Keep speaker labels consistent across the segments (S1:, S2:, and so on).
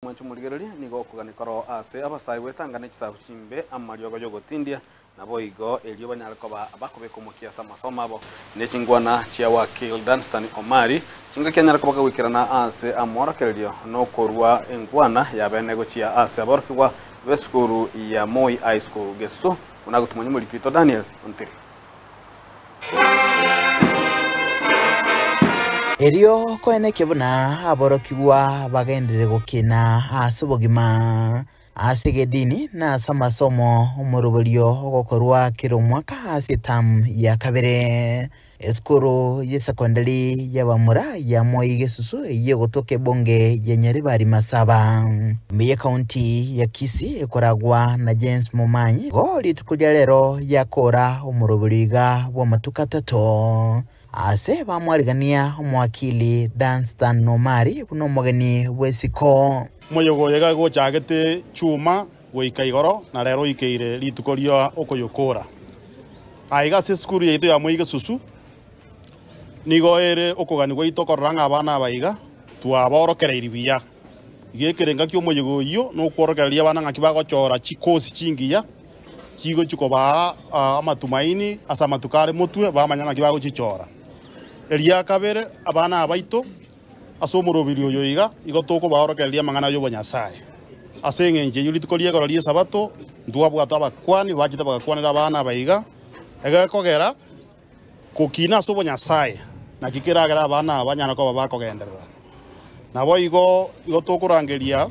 S1: Mwanche omorigereria, nigo okogania koroo ase abasae gwetanga ne chisabu chimbe amariogo y'ogotindia, naboigo erio banyare koba bakobeka omokia ase amasomo abo. Ne chingwana chia Wakil Dunstan Omari, chingaki anyare koba kagoikerana ase amorokererio nokorua enkwana ya bene gochia ase aborokigwa b'esukuru ya Moi High School Gesusu, buna agotumanya omoriki oito Daniel Ontiri.
S2: Erio koenekia buna aborokigwa bagenderere gokina ase obogima, ase egedini, na ase amasomo, omoroberio ogokorwa kera omwaka ase etamu ya kabere. Esukuru y'esekondari y'abamura ya Moi Gesusu eyio egotoka ebunge ya Nyaribari Masaba, ime y'ekaunti ya Kisii ekoragwa na James Momanyi, igo rituko ria rero yakora omoroberio iga bw'amatuko atato ase bamwarigania omowakili Dunstan Omari buna omogeni bw'esiko.
S3: Omoyega oyo iga gochagete chuma goika igoro, na rero oikeire rituko ria okoyokora. Aiga ase esukuru yaito ya Moi Gesusu, nigo ere okogania gwaito korora ng'a abana aba iga twaborokereirie buya. Iga ekerenga ki'omoyega oyio nokworokereria abana ng'aki bagochora chikosi chingiya chigochia kobaa amatumaini ase amatuko are motwe bamanya ng'aki bagochichora. Eria kabere, abana aba baito ase omorobiri oyo iga, igo tokobaorokereria amang'ana y'obonyasae. Ase engencho eyio rituko ri'egoro ri'Esabato ntwabwate abakuani bachete bagakwanera abana aba iga, egekogera gokina ase obonyasae, naki keragere abana aba banyare koba bakogenderera. Naboigo igo tokorangeria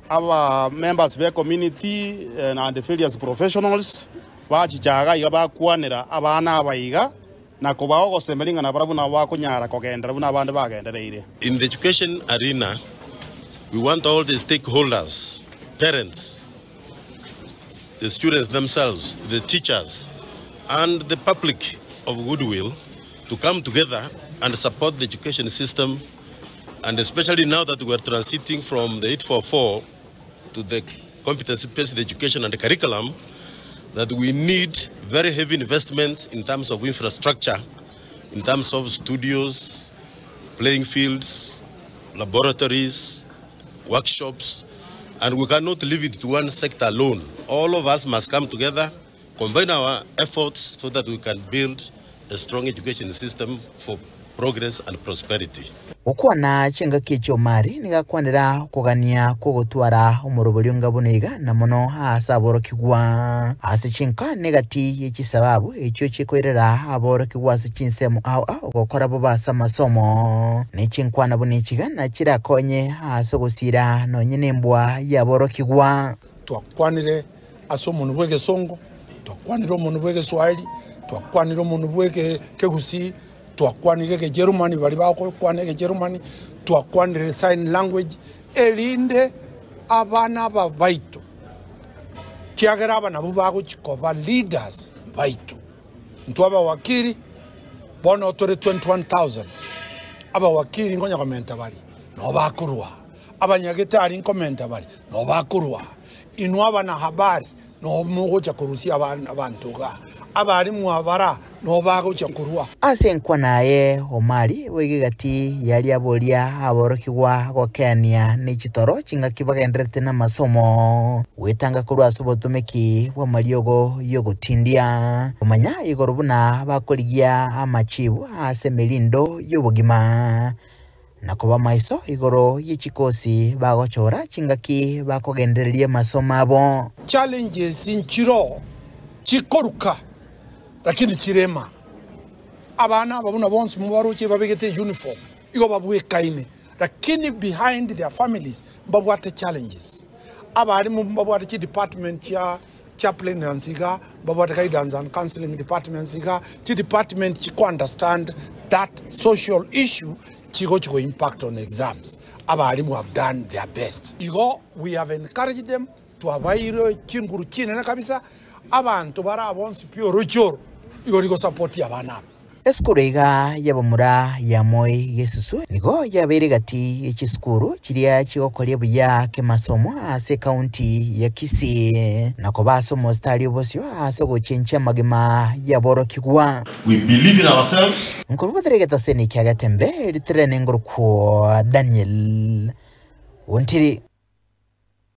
S3: aba members be community and various professionals bachicha iga iga bakwanera abana aba iga na kobaa ogosemeria ng'a nabarabwo nabo bakonyara kogenderera buna abande bagendereire.
S4: In the education arena, we want all the stakeholders, parents, the students themselves, the teachers, and the public of goodwill to come together and support the education system, and especially now that we are transiting from the 844 to the competency-based education and curriculum, that we need very heavy investments in terms of infrastructure, in terms of studios, playing fields, laboratories, workshops, and we cannot leave it to one sector alone. All of us must come together, combine our efforts so that we can build a strong education system for progress and prosperity.
S2: Gokwana chingaki echio Omari nigo akwanera okogania kw'ogotwara omoroberio onga buna iga, na mono aase aborokigwa. Ase chinka negati ye chisababu echio chikoirera aborokigwa ase chinsemo ao ao gokora bobe ase amasomo. Ne chinkwana buna echiga nachirakonye ase ogosiira nonye nembwa y'aborokigwa.
S5: Twakwanire ase omonwa bw'egesongo, twakwanire omonwa bw'egeswahili, twakwanire omonwa bw'ekegusii, twakwanire egejerumani baria bagokwana egejerumani, twakwanire sign language, erinde abana aba baito, kiagera aba nabwo bagochia koba leaders baito. Intwe abawakili, bono tore 21,000, abawakili nkonya komenta baria, nabo bakorwa. Abanyagetari nkomenta bare, nabo bakorwa. Inwe abanahabari, nabo mogocha korusia abanto igaa. Abarimu abara, nabo bagocha korwa.
S2: Ase enkwana aye Omari boigo egati yaria boria aborokigwa gokeania ne chitoro chingaki bagendererete namasomo, gwetanga korwa ase obotomeki bw'amariogo y'ogotindia, komanya igoro buna bakorigia amachibu ase emerindo y'obogima. na koba maiso igoro ye chikosi bagochora chingaki bakogendereria amasomo abo.
S5: Challenges nchiroo chikoruka lakini chirema. Abana aba buna bonsi mobaroche babegete uniform igo babwekaine lakini behind their families mbabwate challenges. Abalimu mbabwate chidepartment chia chaplainancy iga, mbabwate guidance and counseling departments iga, chidepartment chiko understand that social issue chigochi go impact on exams. Abalimu have done their best. Igo we have encouraged them, twabaeire chinguru chinene kabisa, abanto bare abonsi pi oroche oro igo rigosupport abana aba.
S2: Esukuru iga y'abamura ya Moi Gesusu nigo yabeire gati ye chisukuru chiria chigokoria buya kemasomo ase ekaunti ya Kisii na koba ase omositari obosio ase ogochenchia amagima y'aborokigwa.
S4: We believe in ourselves.
S2: Nkorubatera egetaseni kia Getembe ritirene ngorokwo Daniel Ontiri.